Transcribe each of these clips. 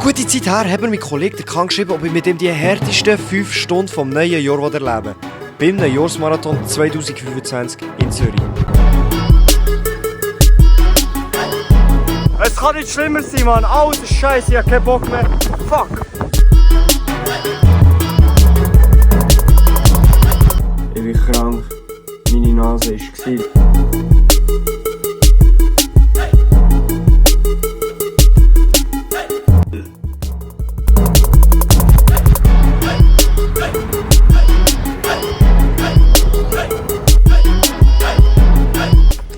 gute Zeit her hat mir mein Kollege geschrieben, ob ich mit ihm die härtesten 5 Stunden vom neuen Jahr erleben will. Beim Neujahrsmarathon 2025 in Zürich. Es kann nicht schlimmer sein, Mann. Alles ist scheiße, ich hab keinen Bock mehr. Fuck! Ich bin krank. Meine Nase war.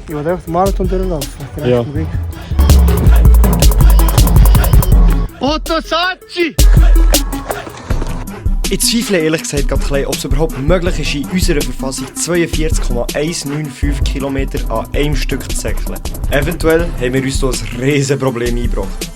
Ich wollte einfach den Marathon durchlaufen. Ja. Otto Sacchi! Ich zweifle ehrlich gesagt gerade ein bisschen, ob es überhaupt möglich ist, in unserer Verfassung 42,195 km an einem Stück zu säckeln. Eventuell haben wir uns hier ein riesen Problem eingebracht.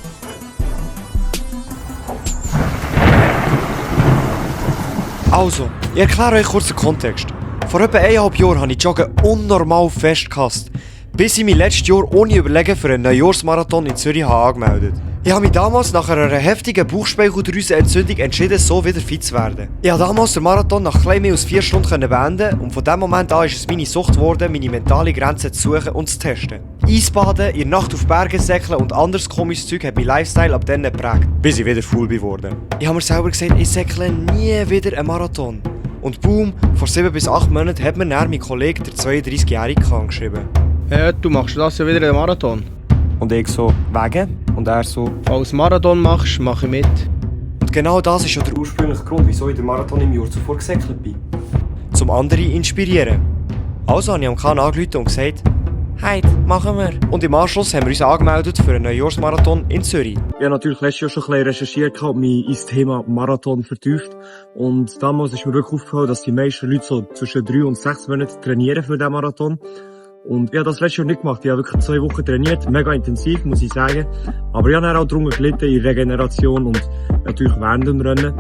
Also, ich erkläre euch kurz den Kontext. Vor etwa 1,5 Jahren habe ich Joggen unnormal fest gehasst, bis ich mich letztes Jahr ohne Überlegen für einen Neujahrsmarathon in Zürich angemeldet habe. Ich habe mich damals nach einer heftigen Bauchspeicheldrüsenentzündung entschieden, so wieder fit zu werden. Ich habe damals den Marathon nach etwas mehr als 4 Stunden beenden und von dem Moment an ist es meine Sucht geworden, meine mentale Grenzen zu suchen und zu testen. Eisbaden, in der Nacht auf Bergen säckeln und anderes komisches Zeug hat mein Lifestyle ab dann geprägt, bis ich wieder faul geworden bin. Ich habe mir selber gesagt, ich säckle nie wieder einen Marathon. Und boom, vor 7 bis 8 Monaten hat mir dann mein Kollege, der 32-Jährige, angeschrieben. Hey, du machst das ja wieder einen Marathon. Und ich so, wegen? Und er so, Falls du Marathon machst, mache ich mit. Und genau das ist ja der ursprüngliche Grund, wieso ich den Marathon im Jahr zuvor gesäckelt bin. Zum anderen inspirieren. Also habe ich am Kahn angerufen und gesagt, «Heute machen wir!» Und im Anschluss haben wir uns angemeldet für einen Neujahrsmarathon in Zürich. ich habe natürlich letztes Jahr schon ein bisschen recherchiert und mich ins Thema Marathon vertieft. Und damals ist mir wirklich aufgefallen, dass die meisten Leute so zwischen 3 und 6 Monaten trainieren für diesen Marathon. Und ich habe das letztes Jahr nicht gemacht. Ich habe wirklich 2 Wochen trainiert, mega intensiv, muss ich sagen. Aber ich habe dann auch darunter gelitten in Regeneration und natürlich während dem Rennen.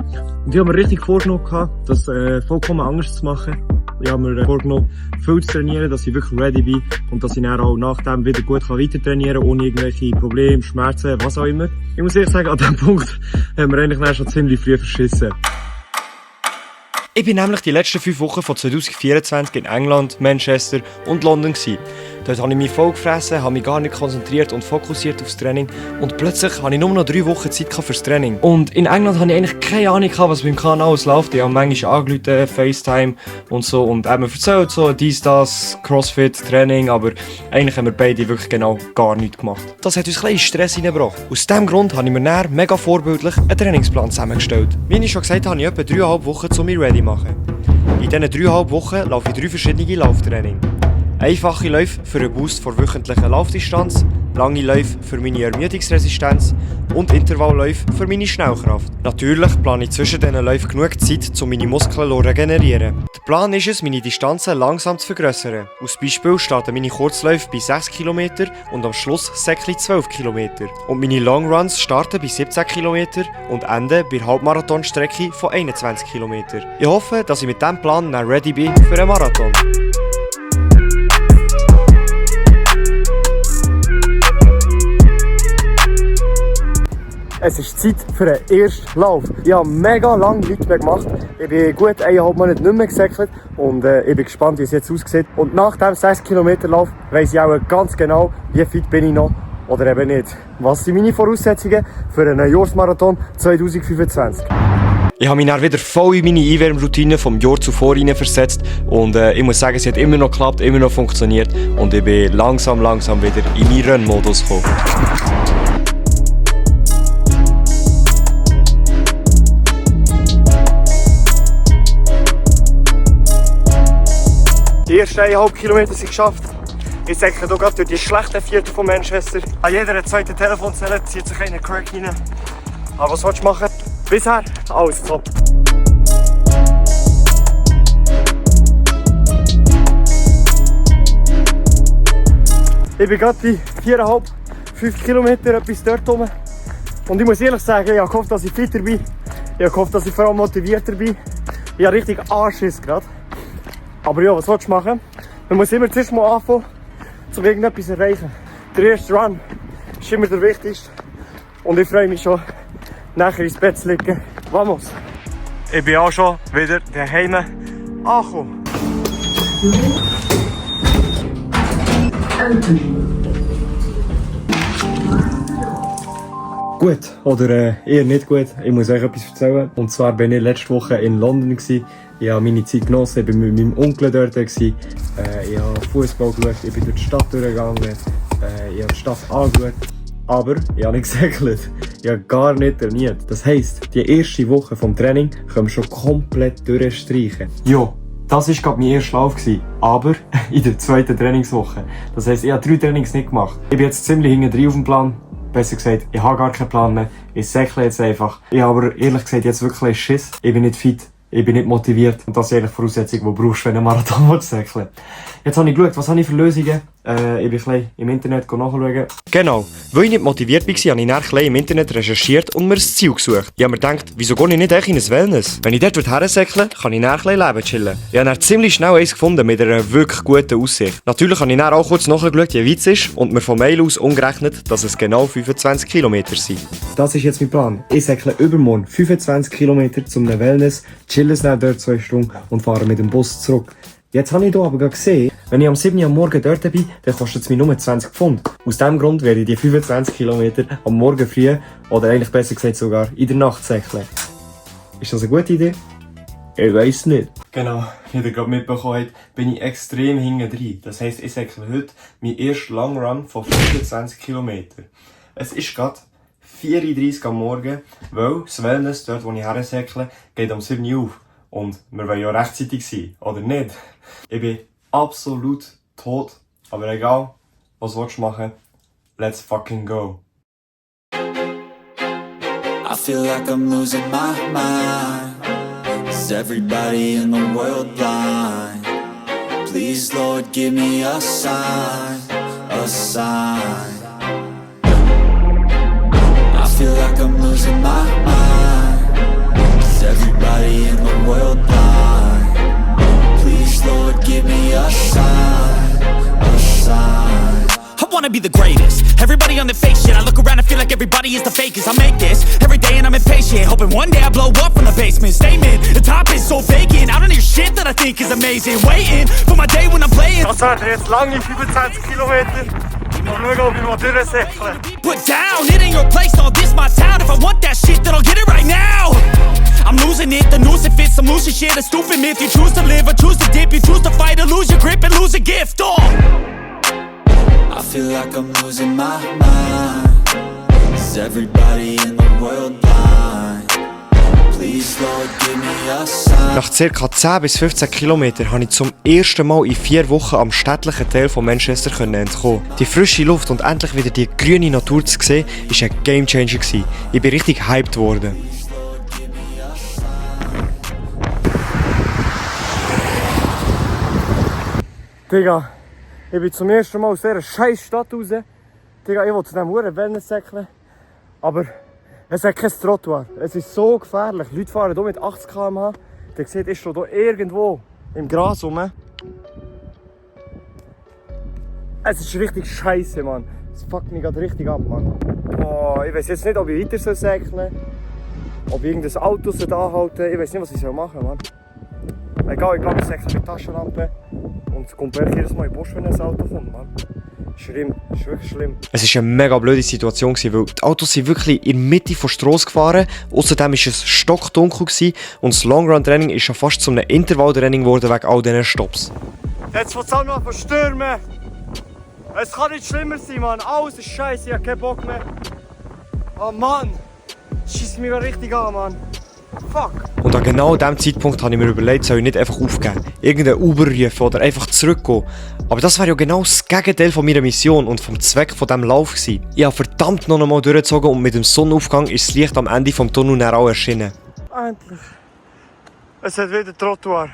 Und ich habe mir richtig vorgenommen, das vollkommen anders zu machen. Ich habe mir vorgenommen, viel zu trainieren, dass ich wirklich ready bin und dass ich dann auch nach dem wieder gut weiter trainieren kann, ohne irgendwelche Probleme, Schmerzen, was auch immer. Ich muss ehrlich sagen, an diesem Punkt haben wir eigentlich dann schon ziemlich früh verschissen. Ich bin nämlich die letzten 5 Wochen von 2024 in England, Manchester und London gewesen. Dort habe ich mich vollgefressen, habe mich gar nicht konzentriert und fokussiert aufs Training. Und plötzlich hatte ich nur noch 3 Wochen Zeit fürs Training. Und in England hatte ich eigentlich keine Ahnung, was beim Kanal alles läuft. Ich habe manchmal angerufen, FaceTime und so. Und er hat mir erzählt, so dies, das, Crossfit, Training. Aber eigentlich haben wir beide wirklich genau gar nichts gemacht. Das hat uns ein bisschen Stress reingebracht. Aus diesem Grund habe ich mir dann mega vorbildlich einen Trainingsplan zusammengestellt. Wie ich schon gesagt habe, habe ich etwa 3,5 Wochen zu mir ready machen. In diesen 3,5 Wochen laufe ich 3 verschiedene Lauftraining. Einfache Läufe für einen Boost vor wöchentlicher Laufdistanz, lange Läufe für meine Ermüdungsresistenz und Intervallläufe für meine Schnellkraft. Natürlich plane ich zwischen diesen Läufen genug Zeit, um meine Muskeln zu regenerieren. Der Plan ist es, meine Distanzen langsam zu vergrössern. Als Beispiel starten meine Kurzläufe bei 6 km und am Schluss säckle ich 12 km. Und meine Longruns starten bei 17 km und enden bei der Halbmarathonstrecke von 21 km. Ich hoffe, dass ich mit diesem Plan dann ready bin für einen Marathon. Es ist Zeit für den ersten Lauf. Ich habe mega lange nichts mehr gemacht. Ich bin gut 1,5 Monate nicht mehr gesäckelt und ich bin gespannt, wie es jetzt aussieht. Und nach dem 6 Kilometer Lauf weiss ich auch ganz genau, wie fit bin ich noch oder eben nicht. Was sind meine Voraussetzungen für einen Neujahrsmarathon 2025? Ich habe mich dann wieder voll in meine Einwärmroutine vom Jahr zuvor versetzt und ich muss sagen, sie hat immer noch geklappt, immer noch funktioniert und ich bin langsam wieder in meinen Rennmodus gekommen. Die ersten 1,5 Kilometer sind geschafft. Ich säckle hier gerade durch die schlechten Viertel von Manchester. An jeder zweiten Telefonzelle zieht sich einer Crack rein. Aber was willst du machen? Bisher alles top. Ich bin gerade bei 4,5, 5 Kilometer etwas dort rum. Und ich muss ehrlich sagen, ich habe gehofft, dass ich fitter bin. Ich habe gehofft, dass ich vor allem motivierter bin. Ich habe richtig Anschiss gerade. Aber ja, was willst du machen? Man muss immer zuerst mal anfangen, um irgendetwas zu erreichen. Der erste Run ist immer der wichtigste. Und ich freue mich schon, nachher ins Bett liegen. Vamos! Ich bin auch schon wieder daheim angekommen. Gut, oder eher nicht gut. Ich muss euch etwas erzählen. Und zwar bin ich letzte Woche in London gewesen. Ich habe meine Zeit genossen, ich war mit meinem Onkel dort gewesen. Ich habe Fußball geschaut, ich bin durch die Stadt durchgegangen. Ich habe die Stadt angeschaut. Aber ich habe nicht gesäckelt. Ich habe gar nicht trainiert. Das heisst, die erste Woche vom Training können wir schon komplett durchstreichen. Jo, das war gerade mein erster Lauf. Aber in der zweiten Trainingswoche. Das heisst, ich habe 3 Trainings nicht gemacht. Ich bin jetzt ziemlich hinten drin auf dem Plan. Besser gesagt, ich habe gar keinen Plan mehr. Ich säckle jetzt einfach. Ich habe aber ehrlich gesagt jetzt wirklich Schiss. Ich bin nicht fit. Ich bin nicht motiviert. Und das ist eigentlich die Voraussetzung, die du brauchst, wenn du einen Marathon säckeln. Jetzt habe ich geschaut, was habe ich für Lösungen. Ich bin ein bisschen im Internet nachschauen. Genau, weil ich nicht motiviert war, habe ich dann ein bisschen im Internet recherchiert und mir ein Ziel gesucht. Ich habe mir gedacht, wieso gehe ich nicht echt in ein Wellness? Wenn ich dort hersäckle, kann ich dann ein bisschen Leben chillen. Ich habe dann ziemlich schnell eins gefunden mit einer wirklich guten Aussicht. Natürlich habe ich dann auch kurz nachgeschaut, wie weit es ist und mir von Mail aus umgerechnet, dass es genau 25 Kilometer sind. Das ist jetzt mein Plan. Ich säckle übermorgen 25 Kilometer zum Wellness, chille es dann dort 2 Stunden und fahre mit dem Bus zurück. Jetzt habe ich hier aber gesehen, wenn ich am 7 Uhr am Morgen dort bin, dann kostet es mir nur 20 Pfund. Aus diesem Grund werde ich die 25 Kilometer am Morgen früh, oder eigentlich besser gesagt sogar in der Nacht säckeln. Ist das eine gute Idee? Ich weiss nicht. Genau, wie ihr gerade mitbekommen habt, bin ich extrem hinten drin. Das heisst, ich säckle heute meinen ersten Long Run von 25 Kilometern. Es ist gerade 4:30 Uhr am Morgen, weil das Wellness, dort wo ich hersäckle, geht um 7 Uhr auf. Und wir wollen ja rechtzeitig sein, oder nicht? Ich bin absolut tot, aber egal, was willst du machen? Let's fucking go. I feel like I'm losing my mind. Is everybody in the world blind? Please, Lord, give me a sign, a sign. I feel like I'm losing my mind. Is everybody in the world blind? Please, Lord, give me a sign, a sign. I wanna be the greatest. Everybody on the fake shit. I look around and feel like everybody is the fakest. I make this every day and I'm impatient, hoping one day I blow up from the basement. Statement, the top is so vacant. I don't hear shit that I think is amazing. Waiting for my day when I'm playing. Das werden jetzt lange 25 Kilometer. Mal schauen, ob ich mal durchsäckle. Put down, it ain't your place, no, this my town. If I want that shit, then I'll get it right now. I'm losing it, the noose it fits, some losing shit, a stupid myth. You choose to live or choose to dip, you choose to fight or lose your grip and lose a gift. Oh. I feel like I'm losing my mind. Is everybody in the world blind? Please, Lord, give me a sign. Nach ca. 10 bis 15 Kilometern konnte ich zum ersten Mal in 4 Wochen am städtlichen Teil von Manchester entkommen. Die frische Luft und endlich wieder die grüne Natur zu sehen, war ein Gamechanger. Ich bin richtig hyped worden. Digga, ich bin zum ersten Mal aus dieser scheiß Stadt raus. Digga, ich will zu diesem Wellness säckeln. Aber es hat kein Trottoir. Es ist so gefährlich. Leute fahren hier mit 80 km/h. Ihr seht, ich stehe hier irgendwo im Gras rum. Es ist richtig scheiße, Mann. Es fuckt mich gerade richtig ab, Mann. Oh, ich weiß jetzt nicht, ob ich weiter säckeln soll. Ob ich irgendein Auto anhalten soll. Ich weiß nicht, was ich machen soll, Mann. Egal, ich glaube, ich säckle mit Taschenlampe. Und es kommt wirklich jedes Mal in den Busch, wenn ein Auto kommt, Mann. Schlimm, das ist wirklich schlimm. Es war eine mega blöde Situation, weil die Autos sind wirklich in der Mitte der Strasse gefahren. Außerdem war es stockdunkel und das Long-Run-Training ist schon fast zu einem Intervalltraining geworden wegen all diesen Stops. Jetzt wird es auch noch stürmen. Es kann nicht schlimmer sein, Mann. Alles ist scheiße, ich habe keinen Bock mehr. Oh Mann, schießt mich richtig an, Mann. Fuck. Und an genau diesem Zeitpunkt habe ich mir überlegt, soll ich nicht einfach aufgeben, irgendeinen Uber rufen oder einfach zurückgehen. Aber das wäre ja genau das Gegenteil von meiner Mission und vom Zweck von diesem Lauf gewesen. Ich habe verdammt noch einmal durchgezogen und mit dem Sonnenaufgang ist das Licht am Ende vom Tunnel dann auch erschienen. Endlich. Es hat wieder Trottoir.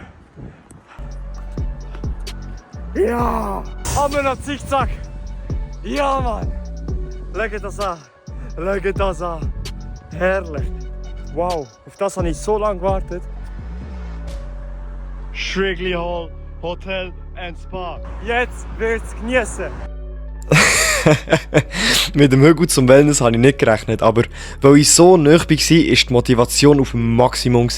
Ja! Haben wir noch Zickzack? Ja, Mann! Schau das an! Schau das an! Herrlich! Wow, auf das habe ich so lange gewartet. Shrigley Hall Hotel and Spa. Jetzt wird's genießen. Mit dem Hügel zum Wellness habe ich nicht gerechnet, aber weil ich so nahe war, war die Motivation auf dem Maximum.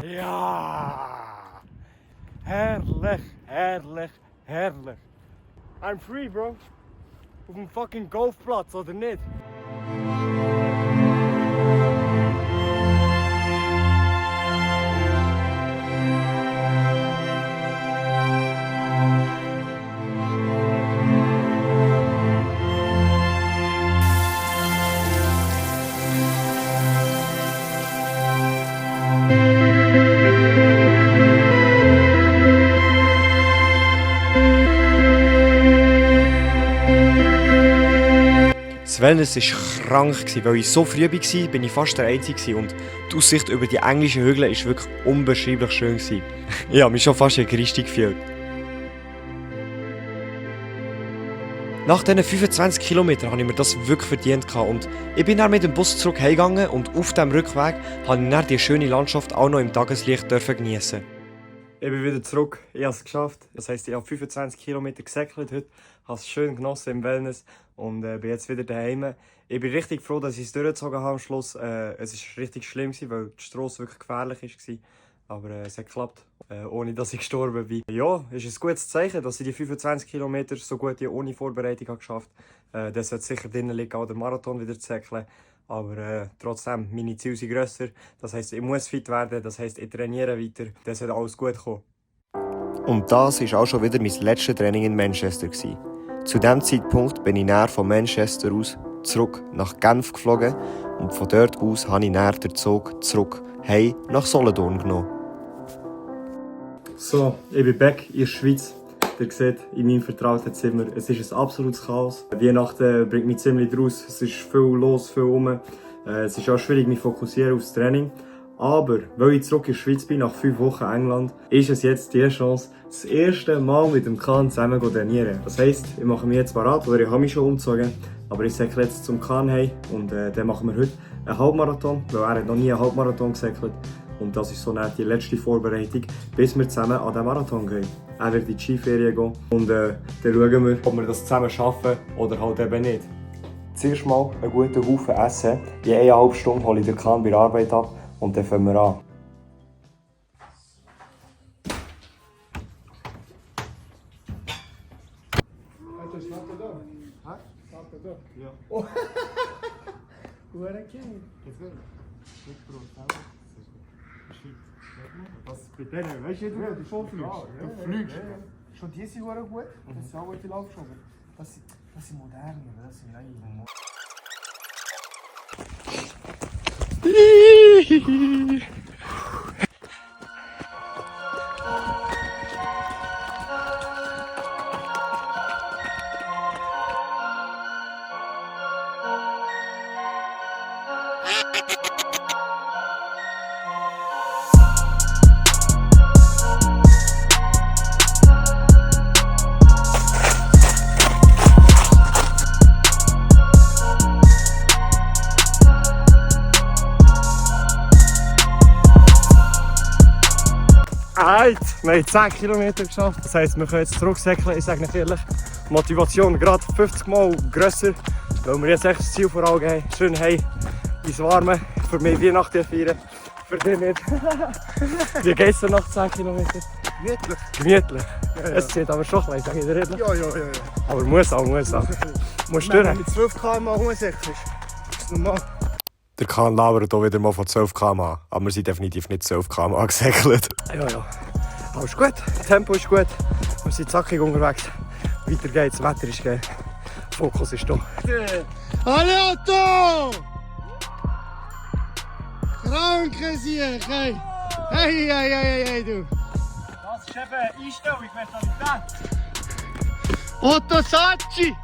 Ja! Herrlich, herrlich, herrlich. I'm free, bro. Auf dem fucking Golfplatz, oder nicht? Das Wellness war krank, weil ich so früh war, bin ich fast der Einzige und die Aussicht über die englischen Hügel war wirklich unbeschreiblich schön. Ich habe mich schon fast in Christi gefühlt. Nach diesen 25 Kilometern habe ich mir das wirklich verdient und ich bin dann mit dem Bus zurück heimgegangen und auf dem Rückweg habe ich dann die schöne Landschaft auch noch im Tageslicht geniessen. Ich bin wieder zurück, ich habe es geschafft. Das heisst, ich habe 25 Kilometer gesäckelt heute, habe es schön genossen im Wellness und bin jetzt wieder daheim. Ich bin richtig froh, dass ich es durchgezogen habe am Schluss. Es war richtig schlimm, weil die Strasse wirklich gefährlich war. Aber es hat geklappt, ohne dass ich gestorben bin. Ja, es ist ein gutes Zeichen, dass ich die 25 Kilometer so gut ohne Vorbereitung habe geschafft habe. Das wird sicher drin liegen, auch den Marathon wieder zu säckeln. Aber trotzdem, meine Ziele sind grösser. Das heisst, ich muss fit werden, das heisst, ich trainiere weiter. Das wird alles gut kommen. Und das war auch schon wieder mein letztes Training in Manchester. Zu diesem Zeitpunkt bin ich näher von Manchester aus zurück nach Genf geflogen und von dort aus habe ich näher den Zug zurück heim nach Solothurn genommen. So, ich bin back in der Schweiz. Ihr seht, in meinem vertrauten Zimmer, es ist ein absolutes Chaos. Weihnachten bringt mich ziemlich draus, es ist viel los, viel rum. Es ist auch schwierig, mich zu fokussieren aufs Training. Aber, weil ich zurück in der Schweiz bin, nach 5 Wochen England, ist es jetzt die Chance, das erste Mal mit dem Kahn zusammen zu trainieren. Das heisst, ich mache mich jetzt parat, oder ich habe mich schon umgezogen, aber ich säckle jetzt zum Kahn heim und dann machen wir heute einen Halbmarathon, weil er hat noch nie einen Halbmarathon gesäckelt. Und das ist so die letzte Vorbereitung, bis wir zusammen an den Marathon gehen. Er wird in die Skiferien gehen und dann schauen wir, ob wir das zusammen schaffen oder halt eben nicht. Zuerst mal einen guten Haufen essen. In 1,5 Stunden hole ich den Kahn bei der Arbeit ab und dann fangen wir an. Was bei denen? Weißt du, du schon fliegst? Du fliegst. Schon die sind gut, das sind auch gute Laufschuhe. Das sind moderne, das sind neue. Wir haben 10 Kilometer geschafft, das heisst, wir können jetzt zurücksäckeln. Ich sage nicht ehrlich, die Motivation gerade 50 Mal grösser, weil wir jetzt echt das Ziel vor Augen haben. Schön hey, ins Warme, für mich Weihnachten feiern, für dich nicht. Wie geht es nach 10 Kilometern? Gemütlich. Gemütlich. Ja. Es zieht aber schon klein, sage ich dir ehrlich. Ja. Aber muss auch. Musst du Wenn du mit 12 km rumsäckelst, ist es normal. Der Kahn labert hier wieder mal von 12 km/h, aber wir sind definitiv nicht 12 km/h gesäckelt. Ja. Aber ist gut, das Tempo ist gut, wir sind zackig unterwegs. Weiter geht's, das Wetter ist geil. Fokus ist da. Alle Otto! Kranke Sieg, hey! Hey, du! Das ist eben Einstellung, Mentalität. Otto Sacchi!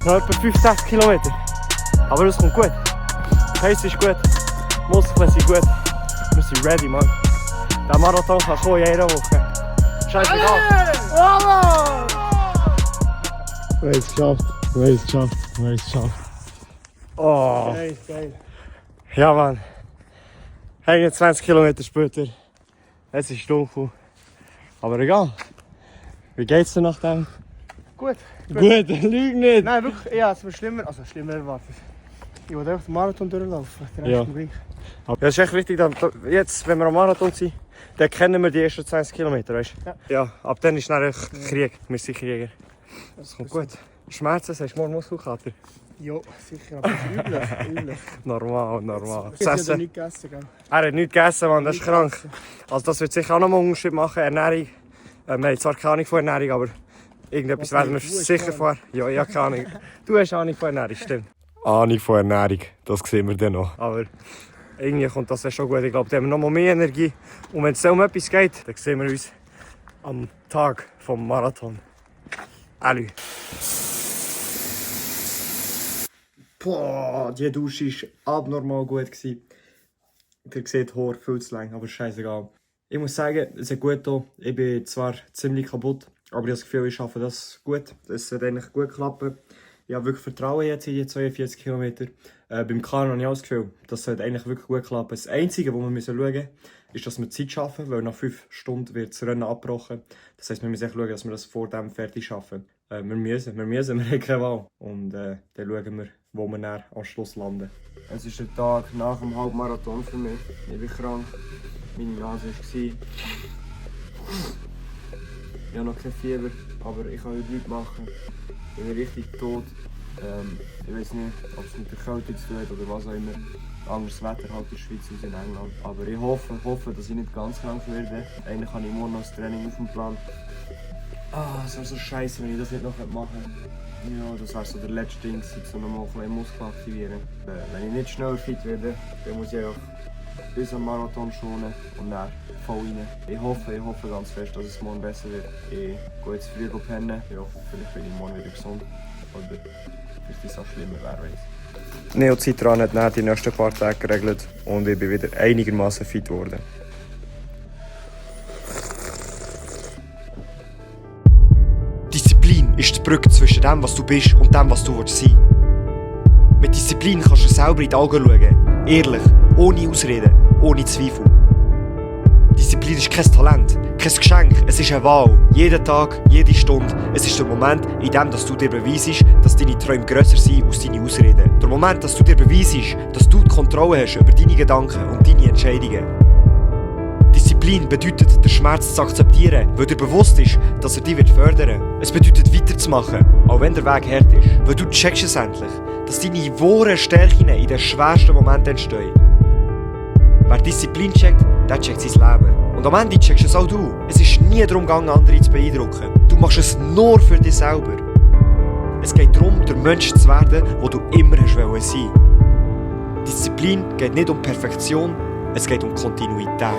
Noch etwa 5-6 Kilometer. Aber es kommt gut. Die Pace ist gut, die Muskeln sind gut. Wir sind ready, Mann. Der Marathon kann kommen in einer Woche. Scheißegal. Bravo! Wir haben es geschafft. Wir haben es geschafft. Wir haben es geschafft. Oh. Geil, geil. Ja, Mann. 21 Kilometer später. Es ist dunkel. Aber egal. Wie geht's dir nach dem? Gut. Gut, lüg nicht. Nein, wirklich, ja, es wird schlimmer. Also schlimmer erwartet. Ich wollte einfach den Marathon durchlaufen. Der Rest Ja. ist mir gleich. Ja, es ist echt wichtig, dass jetzt, wenn wir am Marathon sind, dann kennen wir die ersten 20 Kilometer, weißt du? Ja, ab dann ist dann echt Krieg. Wir sind Krieger. Das kommt gut. Schmerzen, sagst du morgen Muskelkater? Ja, sicher, aber es ist üblich, üblich. Normal, normal. Ich habe nichts gegessen, gell? Er hat nichts gegessen, Mann, das ist krank. Also das wird sicher auch noch mal einen Unterschied machen, Ernährung. Wir haben zwar keine Ahnung von Ernährung, aber irgendetwas werden wir sicher vor. Ja, ich habe keine Ahnung. Du hast Ahnung von Ernährung, stimmt. Ahnung von Ernährung, das sehen wir dann noch. Aber irgendwie kommt das schon gut. Ich glaube, da haben wir noch mal mehr Energie. Und wenn es um etwas geht, dann sehen wir uns am Tag vom Marathon. Allü. Boah, die Dusche war abnormal gut. Ihr seht, Haar viel zu lang, aber scheißegal. Ich muss sagen, es hat gut getan. Ich bin zwar ziemlich kaputt, aber ich habe das Gefühl, ich schaffe das gut. Es wird eigentlich gut klappen. Ich habe wirklich Vertrauen jetzt in die 42 Kilometer. Beim Kanu habe ich auch das Gefühl, das sollte eigentlich wirklich gut klappen. Das Einzige, was wir schauen müssen, ist, dass wir Zeit schaffen, weil nach 5 Stunden wird das Rennen abgebrochen. Das heisst, wir müssen schauen, dass wir das vor dem fertig schaffen. Wir müssen, wir haben keine Wahl. Und dann schauen wir, wo wir dann am Schluss landen. Es ist der Tag nach dem Halbmarathon für mich. Ich bin krank. Meine Nase war. Ich habe noch kein Fieber, aber ich kann heute nichts machen. Ich bin richtig tot. Ich weiß nicht, ob es mit der Kälte zu tun hat oder was auch immer. Anderes Wetter halt in der Schweiz als in England. Aber ich hoffe, dass ich nicht ganz krank werde. Eigentlich habe ich morgen noch das Training auf dem Plan. Ah, es wäre so scheiße, wenn ich das nicht noch machen könnte. Ja, das wäre so der letzte Ding, um noch mal ein bisschen Muskel aktivieren. Wenn ich nicht schneller fit werde, dann muss ich auch bis am Marathon schonen und dann voll rein. Ich hoffe ganz fest, dass es morgen besser wird. Ich gehe jetzt früh pennen. Ja, vielleicht bin ich morgen wieder gesund. Oder vielleicht ist es auch schlimmer, wer weiß. Neocitran hat dann die nächsten paar Tage geregelt und ich bin wieder einigermaßen fit geworden. Disziplin ist die Brücke zwischen dem, was du bist und dem, was du sein willst. Mit Disziplin kannst du selber in die Augen schauen. Ehrlich, ohne Ausreden, ohne Zweifel. Disziplin ist kein Talent, kein Geschenk, es ist eine Wahl. Jeden Tag, jede Stunde. Es ist der Moment, in dem du dir beweisst, dass deine Träume grösser sind als deine Ausreden. Der Moment, dass du dir beweisst, dass du die Kontrolle hast über deine Gedanken und deine Entscheidungen. Disziplin bedeutet, den Schmerz zu akzeptieren, weil dir bewusst ist, dass er dich fördern wird. Es bedeutet, weiterzumachen, auch wenn der Weg hart ist. Weil du checkst es endlich, dass deine wahren Stärken in den schwersten Momenten entstehen. Wer Disziplin checkt, der checkt sein Leben. Und am Ende checkst es auch du. Es ist nie darum gegangen, andere zu beeindrucken. Du machst es nur für dich selber. Es geht darum, der Mensch zu werden, der du immer sein wolltest. Disziplin geht nicht um Perfektion, es geht um Kontinuität.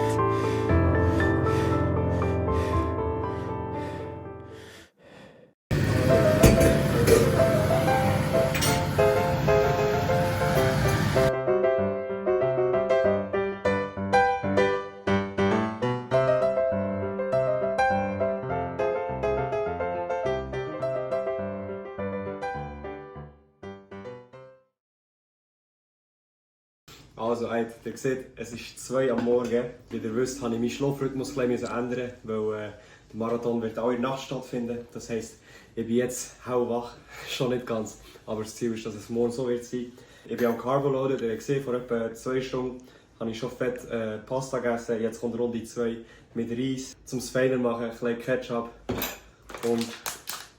Also, ihr seht, es ist 2 am Morgen. Wie ihr wisst, habe ich meinen Schlafrhythmus ein bisschen ändern, weil der Marathon wird auch in der Nacht stattfinden. Das heisst, ich bin jetzt hellwach, schon nicht ganz, aber das Ziel ist, dass es morgen so wird sein. Ich bin am Carboloaden, ihr seht, vor etwa 2 Stunden habe ich schon fett Pasta gegessen. Jetzt kommt Runde 2 mit Reis. Zum Feiner machen, ein bisschen Ketchup und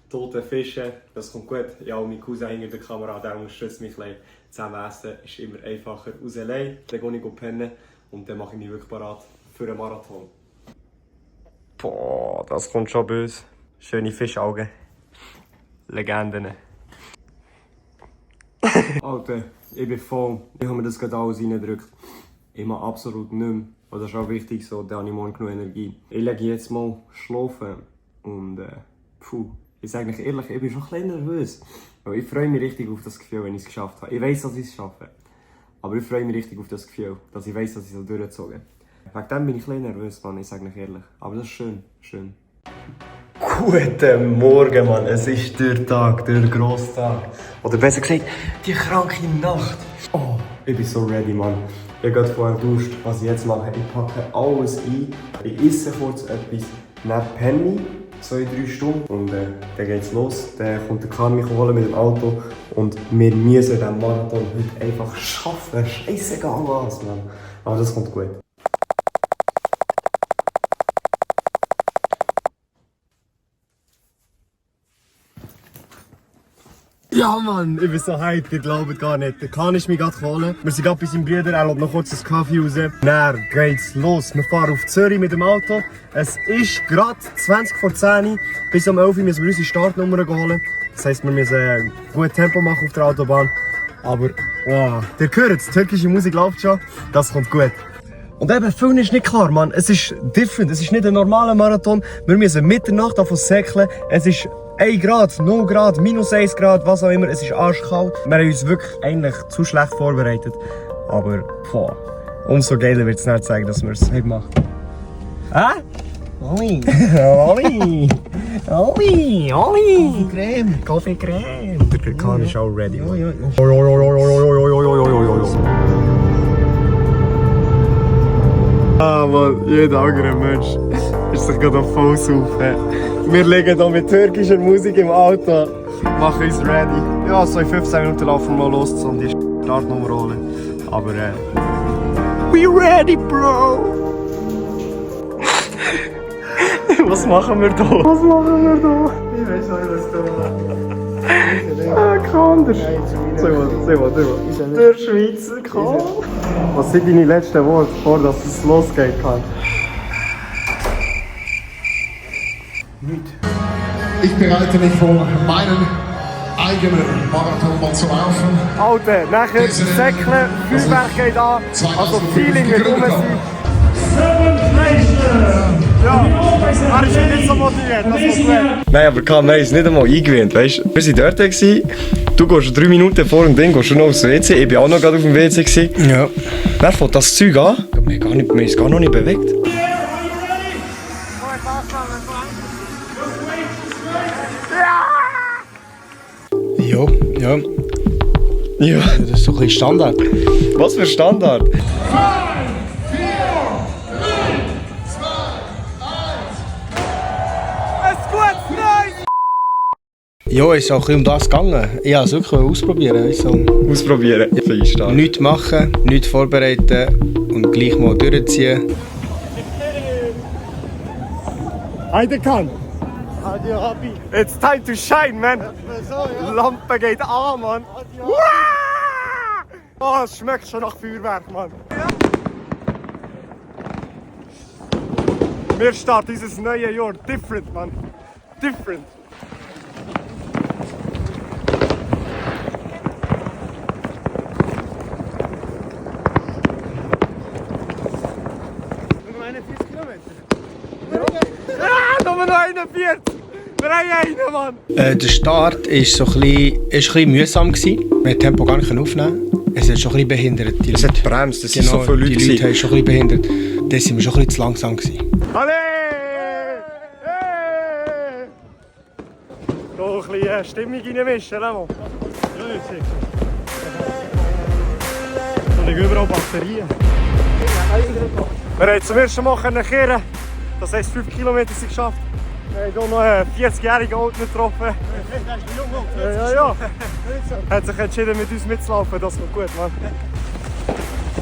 tote Fische. Das kommt gut. Ja, mein Cousin hinter der Kamera, der unterstützt mich ein bisschen. Zusammen essen ist immer einfacher aus allein. Dann gehe ich pennen und dann mache ich mich wirklich bereit für einen Marathon. Boah, das kommt schon böse. Schöne Fischaugen. Legenden. Alter, ich bin voll. Ich habe mir das gerade alles reingedrückt. Ich mache absolut nichts mehr. Das ist auch wichtig, so, dann habe ich morgen genug Energie. Ich lege jetzt mal schlafen und ich sage euch ehrlich, ich bin schon ein bisschen nervös. Weil ich freue mich richtig auf das Gefühl, wenn ich es geschafft habe. Ich weiß, dass ich es schaffe. Aber ich freue mich richtig auf das Gefühl, dass ich weiß, dass ich es durchgezogen habe. Wegen dem bin ich ein bisschen nervös, Mann, ich sage euch ehrlich. Aber das ist schön, schön. Guten Morgen, Mann. Es ist der Tag, der Grosstag. Oder besser gesagt, die kranke Nacht. Oh, ich bin so ready, Mann. Ich habe gerade vorher geduscht. Was ich jetzt mache, ich packe alles ein. Ich esse kurz etwas. Neben Penny, 2-3 Stunden. Und dann geht's los. Dann kommt der Kahn mich holen mit dem Auto. Und wir müssen diesen Marathon heute einfach schaffen. Scheissegal was, Mann. Aber das kommt gut. Ja, Mann, ich bin so hyped, ihr glaubt gar nicht. Der Kahn ist mich gerade holen. Wir sind gerade bei seinem Bruder, er lässt noch kurz das Kaffee raus. Dann geht's los. Wir fahren auf Zürich mit dem Auto. Es ist gerade 20 vor 10 Uhr. Bis um 11 Uhr müssen wir unsere Startnummer holen. Das heisst, wir müssen gut Tempo machen auf der Autobahn. Aber, wow, ihr hört es, die türkische Musik läuft schon. Das kommt gut. Und eben, vielen ist nicht klar, Mann. Es ist different. Es ist nicht ein normaler Marathon. Wir müssen Mitternacht davon säckeln. Es ist 1 Grad, 0 Grad, minus 1 Grad, was auch immer. Es ist arschkalt. Wir haben uns wirklich eigentlich zu schlecht vorbereitet. Aber, boah, umso geiler wird es nicht zeigen, dass wir es gemacht haben. Oli! Oli! Oli! Oli! Kaffeecreme! Kaffeecreme! Der Kahn ist auch ready. Ah, Mann, jeder andere Mensch ist sich gerade auf Fuß auf. Wir liegen hier mit türkischer Musik im Auto, machen uns ready. Ja, so in 15 Minuten laufen wir mal los, um die Startnummer zu holen. Aber we ready, bro! Was machen wir da? Was machen wir da? Ich weiß nicht, was da war. Kahn, der Schweizer. Der Schweizer Kahn. Was sind deine letzten Worte, bevor es losgeht, Kahn? Ich bereite mich vor, meinen eigenen Marathon mal zu laufen. Alter, nachher Säckle, Feuerwerk geht an, also Feeling wird rum sein. Ja, er ist nicht so motiviert, das muss man. Nein, aber Kahn, wir haben es nicht einmal eingewöhnt, weißt du? Wir waren dort, du gehst 3 Minuten vor dem Ding, gehst schon noch aufs WC, ich war auch noch gerade auf dem WC. Ja. Dann fängt das Zeug an, wir haben es gar noch nicht bewegt. Ja. Ja. Das ist so ein bisschen Standard. Was für Standard? 5, 4, 3, 2, 1. Es gut, nice! Ja, es ist auch ein bisschen um das gegangen. Ich wollte es wirklich ausprobieren. Weißt du? Ausprobieren? Finde ich stark. Nichts machen, nichts vorbereiten und gleich mal durchziehen. Heide Kahn! It's time to shine, man! Lampe geht an, man! Oh, es schmeckt schon nach Feuerwerk, man! Wir starten dieses neue Jahr different, man! Different! Nur 41 Kilometer! Ja, nur 41! Wir haben einen, Mann! Der Start war so ein bisschen mühsam. Wir konnten das Tempo gar nicht aufnehmen. Es hat schon ein bisschen behindert. Es hat bremst, es sind so viele Leute. Die Leute haben schon ein bisschen behindert. Da waren wir schon ein bisschen zu langsam. Alle! Hey! Noch ein bisschen Stimmung reinmischen, Lemo. Da liegen überall Batterien. Wir haben zum ersten Mal kehren. Das heisst, 5 Kilometer sind geschafft. Wir haben hier noch einen 40-jährigen Alten getroffen. Ja. Er hat sich entschieden, mit uns mitzulaufen. Das wird gut, Mann.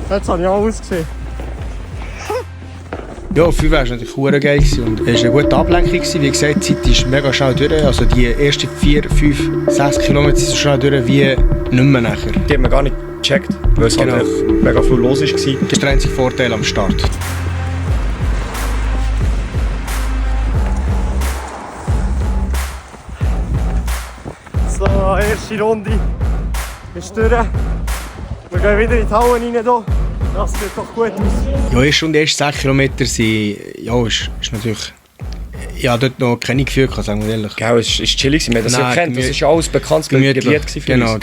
Jetzt habe ich auch ausgesehen. Ja, Feuerwehr war natürlich sehr geil und es war eine gute Ablenkung. Wie gesagt, die Zeit ist mega schnell durch. Also die ersten 4, 5, 6 Kilometer sind so schnell durch wie nicht mehr nachher. Die haben wir gar nicht gecheckt, weil es halt mega viel los war. Das ist der einzige Vorteil am Start. So, erste Runde ist durch. Wir gehen wieder in die Halle rein. Hier. Das sieht doch gut aus. Ja, schon die ersten 6 Kilometer sind, ja, ist natürlich... Ich habe dort noch keine Gefühle, sagen wir ehrlich. Genau, es war chillig, wir haben das ja gekannt, das ist ja alles bekanntes Gebiet für uns. Genau.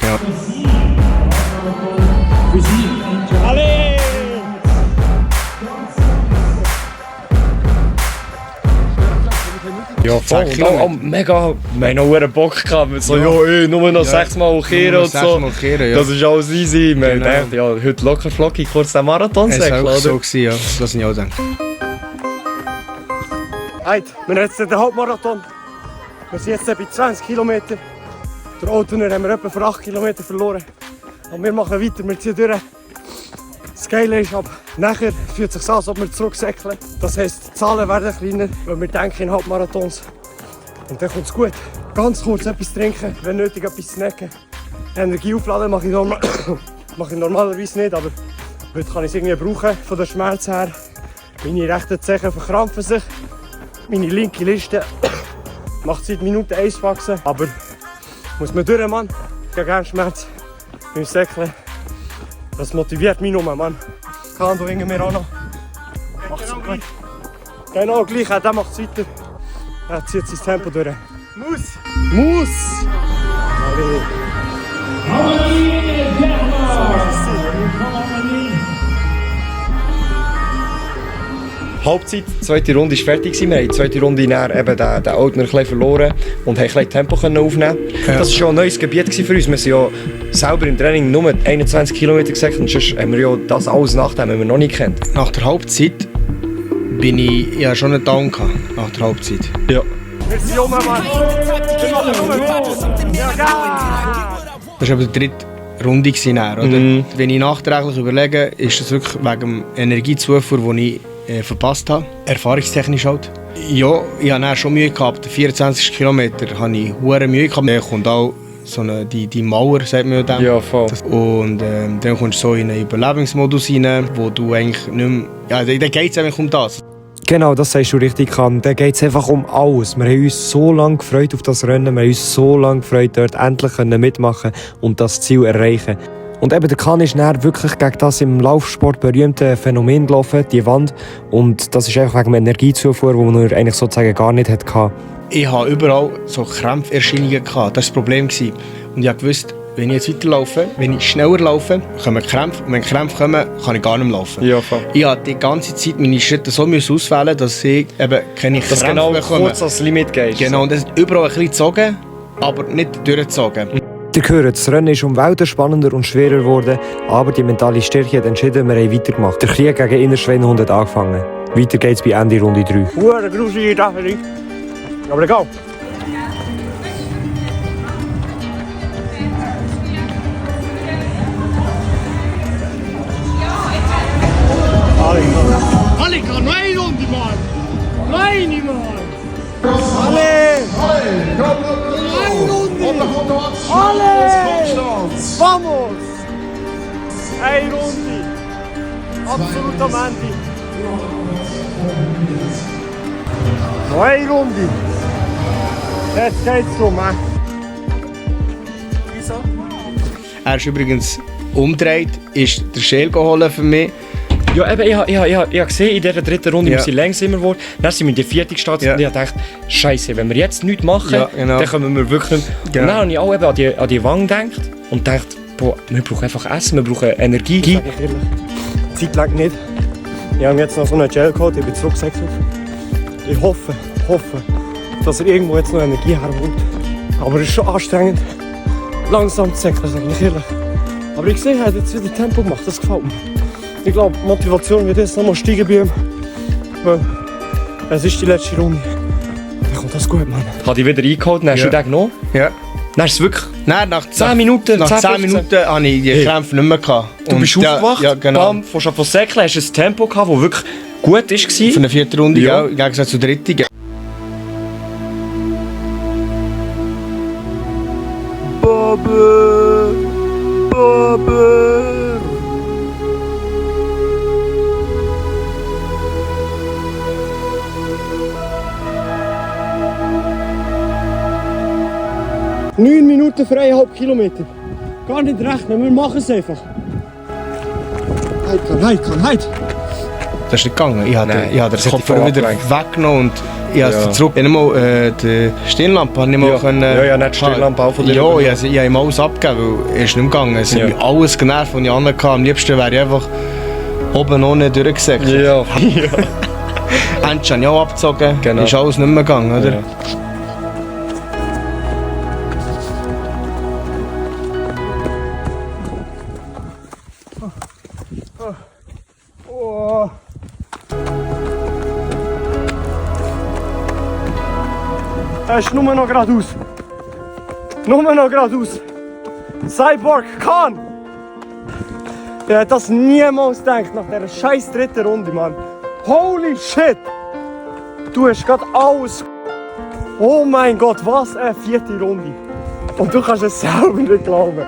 Alle! Ja, voll. 10 Und Kilometer. auch mega, wir haben noch einen Bock gehabt. So, nur noch 6 Mal kehren und so. 6 Mal kehren, ja. Das ist alles easy. Wir haben Genau. gedacht, ja, heute locker flockig kurz den Marathon Es säckeln, war auch so, oder? gewesen, ja. Das habe ich auch gedacht. Heute, wir haben jetzt den Halbmarathon. Wir sind jetzt bei 20 Kilometern. Der Autoner haben wir etwa für 8 Kilometer verloren. Aber wir machen weiter, wir ziehen durch. Das Geile ist, ab nachher fühlt es sich an, als ob wir zurücksäckeln. Das heisst, die Zahlen werden kleiner, weil wir denken in Halbmarathons. Und dann kommt es gut. Ganz kurz etwas trinken, wenn nötig etwas snacken. Energie aufladen mache ich normalerweise nicht, aber heute kann ich es irgendwie brauchen, von der Schmerz her. Meine rechten Zehen verkrampfen sich. Meine linke Liste macht seit Minute 1 wachsen. Aber muss man durch, Mann. Ich habe gerne Schmerz beim Säckeln. Das motiviert mich nur, Mann. Kando hängen wir auch noch. Macht's gut. Genau gleich, auch der macht es weiter. Er zieht sein Tempo durch. Muss! Halbzeit, die zweite Runde war fertig. Wir haben die zweite Runde dann eben den Oldner ein bisschen verloren und haben ein bisschen Tempo aufnehmen. Ja. Das war schon ein neues Gebiet für uns. Wir sind ja selber im Training nur 21 Kilometer gesagt und sonst haben wir ja das alles nachdem, haben wir noch nicht kennt. Nach der Halbzeit bin ich ja schon einen Down gehabt, nach der Halbzeit. Ja. Wir sind um, Mann! Wir machen um! Ja, geil! Das war aber die dritte Runde dann, oder? Wenn ich nachträglich überlege, ist das wirklich wegen dem Energiezufuhr, den ich verpasst habe. Erfahrungstechnisch halt. Ja, ich hatte dann schon Mühe gehabt. Den 24 Kilometer hatte ich hure Mühe gehabt. Dann kommt auch so die Mauer, sagt man ja dann. Ja, voll. Und dann kommst du so in einen Überlebensmodus rein, wo du eigentlich nicht mehr... Ja, dann geht es eigentlich um das. Genau, das sagst du richtig, Kan. Da geht es einfach um alles. Wir haben uns so lange gefreut auf das Rennen, wir haben uns so lange gefreut, dort endlich mitmachen und das Ziel erreichen. Und eben der Kan ist dann wirklich gegen das im Laufsport berühmte Phänomen gelaufen, die Wand. Und das ist einfach wegen der Energiezufuhr, die er eigentlich sozusagen gar nicht hatte. Ich hatte überall so Krämpferscheinungen gehabt. Das war das Problem. Und ich wusste, wenn ich jetzt weiterlaufe, wenn ich schneller laufe, kommen Krämpfe. Und wenn Krämpfe kommen, kann ich gar nicht mehr laufen. Ja, voll. Ich musste die ganze Zeit meine Schritte so auswählen, dass ich eben keine Dass Krämpfe genau bekomme. kurz ans Limit gehst. Genau, und das ist überall ein bisschen gezogen, aber nicht durchgezogen. Ihr hört, das Rennen ist um Welten spannender und schwerer geworden, aber die mentale Stärke hat entschieden, wir haben weitergemacht. Der Krieg gegen Innerschweinhund hat angefangen. Weiter geht's bei Ende Runde 3. Hure grusige Sache. Aber egal. Alle kann nein Runde mal. Nein mal. Alle. Alle. Vamos. Eine Runde. Absolut am Ende. Noch eine Runde. Jetzt geht's um. Er ist übrigens umgedreht, ist der Schäl geholt für mich. Ja, eben, ich habe gesehen, in dieser dritten Runde, Ja. wir sind langsamer geworden. Dann sind wir in die vierte gestartet Ja. und ich dachte, Scheiße, wenn wir jetzt nichts machen, Ja, genau. dann können wir wirklich nicht. Genau. Und dann habe ich auch eben an die Wange gedacht und gedacht, boah, wir brauchen einfach Essen, wir brauchen Energie. Sag ich ehrlich. Zeit lang nicht. Ich habe jetzt noch so einen Gel geholt, ich bin zurückgesäckelt. Ich hoffe, dass er irgendwo jetzt noch Energie herholt. Aber es ist schon anstrengend, langsam zu säckeln, sage ich ehrlich. Aber ich sehe, er hat jetzt wieder Tempo gemacht, das gefällt mir. Ich glaube, die Motivation wird jetzt noch mal steigen bei ihm. Weil es ist die letzte Runde. Dann kommt das gut, Mann. Ich habe dich wieder eingeholt, dann hast Ja. du den genommen. Ja. Dann ist es wirklich Nein, nach 10 Minuten, Nach 10 15. Minuten hatte ich die Krämpfe nicht mehr gehabt. Du bist aufgewacht, Ja, genau. bam, von Säckeln hast du ein Tempo gehabt, das wirklich gut war. Für eine vierte Runde, Ja. ja, im Gegensatz zur dritten. Bobber! 9 Minuten für 1,5 Kilometer. Gar nicht rechnen, wir machen es einfach. Heit. Das ist nicht gegangen. Ich habe Nein, den das hat Kopfhörer dich voll wieder abgelenkt. weggenommen und ich habe Ja. zurück. Ich habe nicht mal die Stirnlampe habe ich nicht mal Ja. können. Ja, nicht die Stirnlampe auch von dir Ja, übernommen. ich habe ihm alles abgegeben, weil es ist nicht mehr gegangen. Es hat Ja. mich alles genervt, was ich anhatte. Am liebsten wäre ich einfach oben ohne durchgesäckelt. Ja. Endlich habe ich auch abgezogen, Genau. ist alles nicht mehr gegangen, oder? Ja. Oh. Er ist nur noch geradeaus. Nur noch geradeaus. Cyborg Khan! Ich hätte das niemals gedacht nach dieser scheiß dritten Runde, Mann. Holy shit! Du hast gerade alles. Oh mein Gott, was eine vierte Runde. Und du kannst es selber nicht glauben.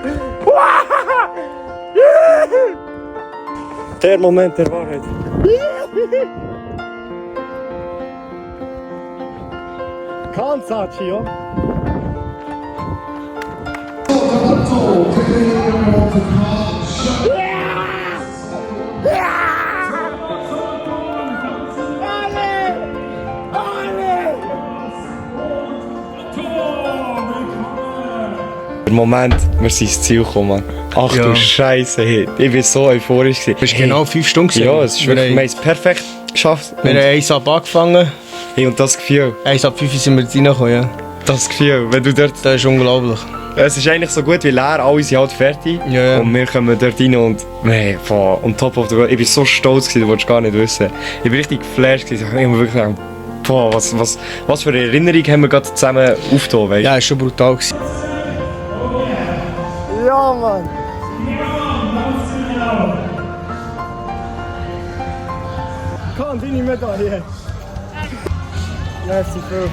Der Moment der Wahrheit. Kansachi, ja? Der Moment, wir sind ins Ziel gekommen. Ach Ja. du Scheiße, hey. Ich war so euphorisch. Du bist genau 5 Stunden gewesen. Ja, es ist wirklich, wir haben es perfekt geschafft. Wir haben 1 ab angefangen, Hey, und das Gefühl, 1 ab 5 sind wir reingekommen, ja. das Gefühl, wenn du dort... Das ist unglaublich. Es ist eigentlich so gut wie leer, alle sind halt fertig. Ja, ja. Und wir kommen dort rein und... Hey, on top of the world. Ich war so stolz, gewesen, du wolltest gar nicht wissen. Ich war richtig geflasht. Gewesen. Ich habe mir wirklich gedacht, boah, was für eine Erinnerung haben wir gerade zusammen aufgetan, weißt du? Ja, es war schon brutal gewesen. Ja, Mann! Kann deine Medaille! Merci viel.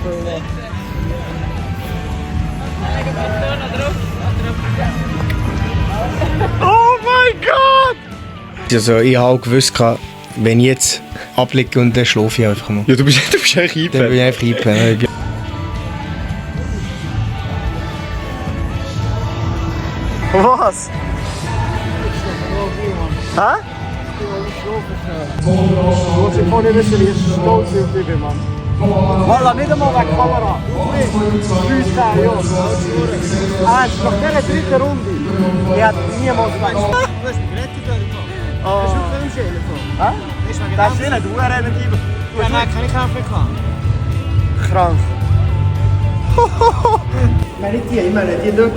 Oh mein Gott! Also ich habe auch gewusst, wenn ich jetzt abliege und dann schlafe ich einfach mal. Ja, du bist eigentlich Dann bin ich einfach eingepennt. Was? Hä? Muss ich vorne wissen, wie stolz ich auf dich bin, Mann. Walla, nicht einmal wegen Kamera. Uns da, ja. Ernst, nach dieser dritten Runde. Ich hätte niemals gedacht. Du hast mich gerettet, Mann. Das ist wirklich im Schälen so. Hä? Das ist schön, du rennen lieber. Ja, nein, keine Kraft mehr gehabt. Krank. Ich meine nicht die, ich meine die dort.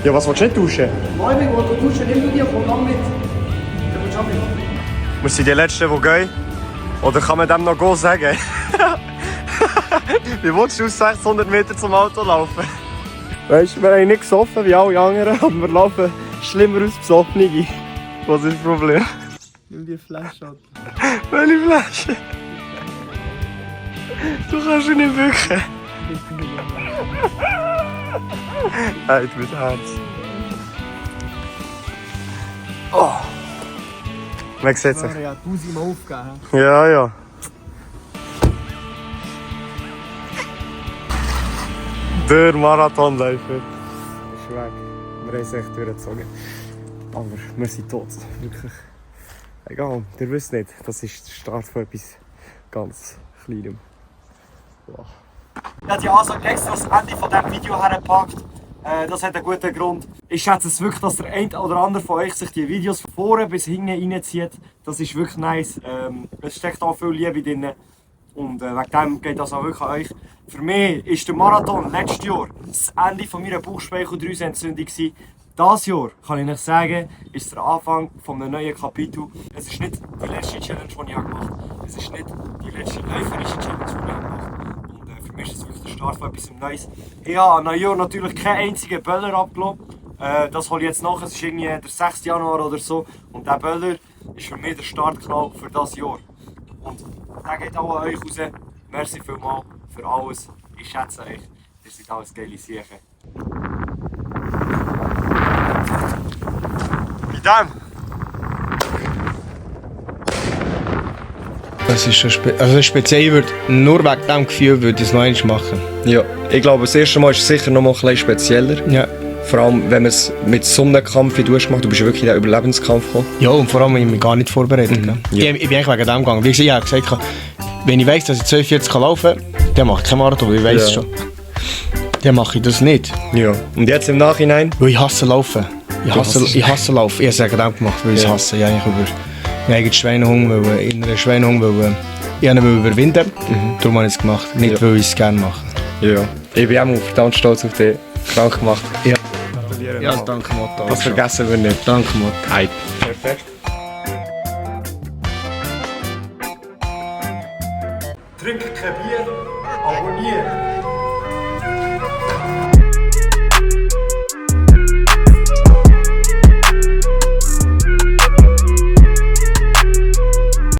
Ja, was willst du nicht duschen? Nein, ich will duschen, nimm du die, komm dann mit. Dann kommst du auch mit. Wir sind die Letzten, die gehen. Oder kann man dem noch Go sagen? Wie willst du aus 600 Meter zum Auto laufen? Weißt du, wir haben nicht gesoffen wie alle anderen, aber wir laufen schlimmer als Besoffene. Was ist das Problem? Nimm die Flasche an. Welche Flasche? Du kannst ihn nicht bücken. Halt mit Herz. Oh. Man sieht sich. Ja, 1000 Mal aufgegeben. Ja, ja. Der Marathonläufer ist weg. Wir haben es echt durchgezogen. Aber wir sind tot. Wirklich. Egal, ihr wisst nicht, das ist der Start von etwas ganz Kleinem. Wow. Ich habe die Ansage extra das Ende von diesem Video hergepackt. Das hat einen guten Grund. Ich schätze es wirklich, dass der eine oder andere von euch sich die Videos von vorne bis hinten reinzieht. Das ist wirklich nice. Es steckt auch viel Liebe drin. Und wegen dem geht das auch wirklich an euch. Für mich ist der Marathon letztes Jahr das Ende von meiner Bauchspeicheldrüsenentzündung. Dieses Jahr, kann ich euch sagen, ist der Anfang eines neuen Kapitels. Es ist nicht die letzte Challenge, die ich gemacht habe. Es ist nicht die letzte läuferische Challenge, die ich gemacht habe. Und für mich ist es wirklich der Start von etwas Neues. Ich habe an Neujahr natürlich keinen einzigen Böller abgelassen. Das hole ich jetzt nach. Es ist irgendwie der 6. Januar oder so. Und dieser Böller ist für mich der Startknall für dieses Jahr. Und der geht auch an euch raus. Merci vielmals für alles. Ich schätze euch. Ihr seid alles geile Siechen. Wie dem? Das ist schon speziell. Ich würde nur wegen diesem Gefühl würde ich es noch einmal machen. Ja, ich glaube, das erste Mal ist es sicher noch mal ein bisschen spezieller. Ja. Vor allem, wenn man es mit so einem Kampf wie du hast gemacht, du bist wirklich in den Überlebenskampf gekommen. Ja, und vor allem, ich mich gar nicht vorbereitet. Ja. Ich bin eigentlich wegen dem gegangen. Wie gesagt, ich habe gesagt, wenn ich weiss, dass ich 42 laufen kann, dann mache ich keinen Marathon, weil ich weiss es schon. Dann mache ich das nicht. Ja. Und jetzt im Nachhinein? Weil ich hasse Laufen. Ich hasse Laufen. Ich habe es wegen dem gemacht, weil ich es hasse. Ich habe eigentlich über einen eigenen Schweinehunger, inneren Schweinehunger, Ich wollte ihn überwinden, darum habe ich es gemacht. Nicht, weil ich es gerne mache. Ja. Ich bin auch verdammt stolz auf dich. Krank gemacht. Ja. Gratuliere. Ja, danke Motto. Das vergessen wir nicht. Danke Motto. Hey. Perfekt. Trink kein Bier, abonniere.